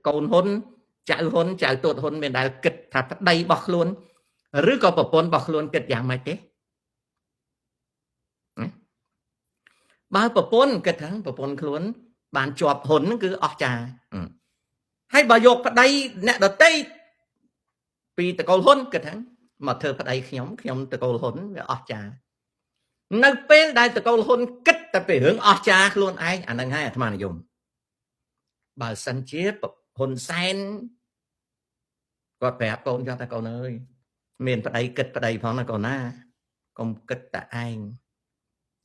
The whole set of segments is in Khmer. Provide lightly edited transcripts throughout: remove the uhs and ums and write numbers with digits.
កូនហ៊ុនចៅហ៊ុនចៅទួតហ៊ុនមានដែលគិតថាប្តីរបស់ខ្លួនឬក៏ប្រពន្ធរបស់ខ្លួនគិតយ៉ាងម៉េចទេបើប្រពន្ធគិតថាប្រពន្ធខ្លួនបានជាប់ហ៊ុនគឺអស់ចាហើយបើយកប្តីអ្នកដតីពីតកូលហ៊ុនគិតថាមកធ្វើប្តីខ្ញុំខ្ញុំតកូលហ៊ុនវាអស់ចានៅពេលដែលតកូលហ៊ុនគិតតែពីរឿងអស់ចាខ្លួនឯងអានឹងហើយអាត្មានិយមបើសិនជាហ៊ុនសែនគាត់ប្រាប់កូនគាត់ថាកូនអើយមានប្តីគិតប្តីផងណាកូនណាកុំគិតតែឯង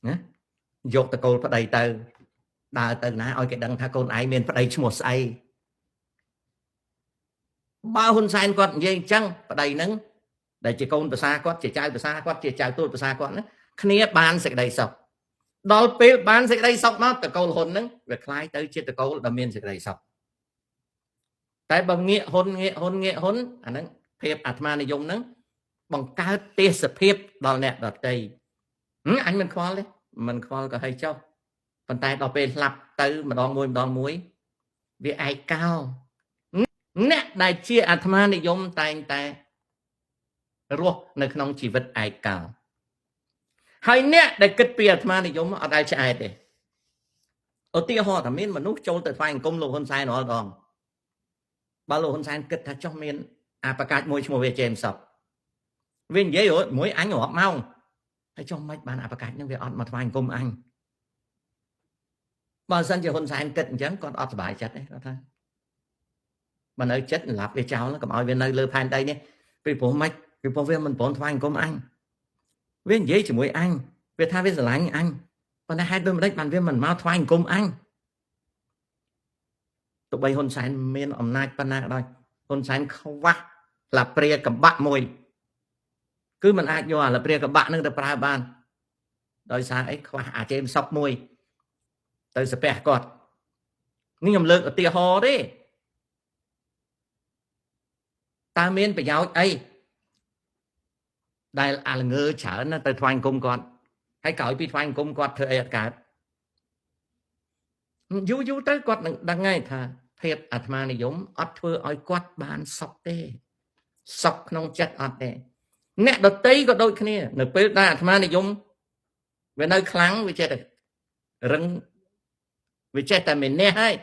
ណាយកតកូលប្តីទៅដើរទៅណាឲ្យគេដឹងថាកូនឯងមានប្តីឈ្មោះស្អីបើហ៊ុនសែនគាត់និយាយអញ្ចឹងប្តីហ្នឹងដែលជាកូនប្រសាគាត់ជាចៅប្រសាគាត់ជាចៅទូតប្រសាគាត់ហ្នឹងគ្នាបានសេចក្តីសុខដល់ពេលបានសេចក្តីសុខមកតកូលហ៊ុនហ្នឹងវាคล้ายទៅជាតកូលដែលមានសេចក្តីសុខតែបើងាកហ៊ុនងាកហ៊ុនងាកហ៊ុនអាហ្នឹងភាពអាត្មានិយមហ្នឹងបង្កើតទេសភាពដល់អ្នកដតីអញមិនខ្វល់ទេមិនខ្វល់ក៏ឲ្យចុះប៉ុន្តែដល់ពេលស្លាប់ទៅម្ដងមួយម្ដងមួយវាឯកោអ្នកដែលជាអាត្មានិយមតែងតែរស់នៅក្នុងជីវិតឯកោហើយអ្នកដែលគិតពីអាត្មានិយមអត់ដែលឆ្អែតទេឧទាហរណ៍ថាមានមនុស្សចូលទៅថ្វាយអង្គមលោកហ៊ុនសែនរាល់ដងបើលោកហ៊ុនសែនគិតថាចុះមានអាប្រកាសមួយឈ្មោះវាជេមសបវានិយាយមួយអញរាប់ម៉ោងហើយចុះមិនបានអាប្រកាសហ្នឹងវាអត់មកថ្វាយអង្គមអញបើសិនជាហ៊ុនសែនគិតអញ្ចឹងគាត់អត់សប្បាយចិត្តទេគាត់ថាបើនៅចិត្តស្លាប់វាចោលកុំឲ្យវានៅលើផែនដីនេះពីព្រោះមិនពីព្រោះវាមិនព្រមថ្វាយអង្គមអញវានិយាយជាមួយអញវាថាវាស្រឡាញ់អញប៉ុន្តែហេតុដូចម្ដេចបានវាមិនមកថ្វាយអង្គមអញទោះបីហ៊ុនសែនមានអំណាចប៉ុណ្ណាក៏ដោយហ៊ុនសែនខ្វះលាព្រាកបាក់មួយគឺมันអាចយកអាលាព្រាកបាក់នឹងទៅប្រើបានដោយសារអីខ្វះអាជេមសុកមួយទៅសាពះគាត់នេះខ្ញុំលើកឧទាហរណ៍ទេតើមានប្រយោជន៍អីដែលអាល្ងើច្រើនណាទៅថ្វាយអង្គមគាត់ហើយក្រោយពីថ្វាយអង្គមគាត់ធ្វើអីអត់កើតយូរយូរទៅគាត់នឹងដឹងហើយថាភាពអាត្មានិយមអត់ធ្វើឲ្យគាត់បានសុខទេសុខក្នុងចិត្តអត់ទេអ្នកដតីក៏ដូចគ្នានៅពេលដែលអាត្មានិយមវានៅខ្លាំងវាចេះតែរឹងវាចេះតែមានះហើយ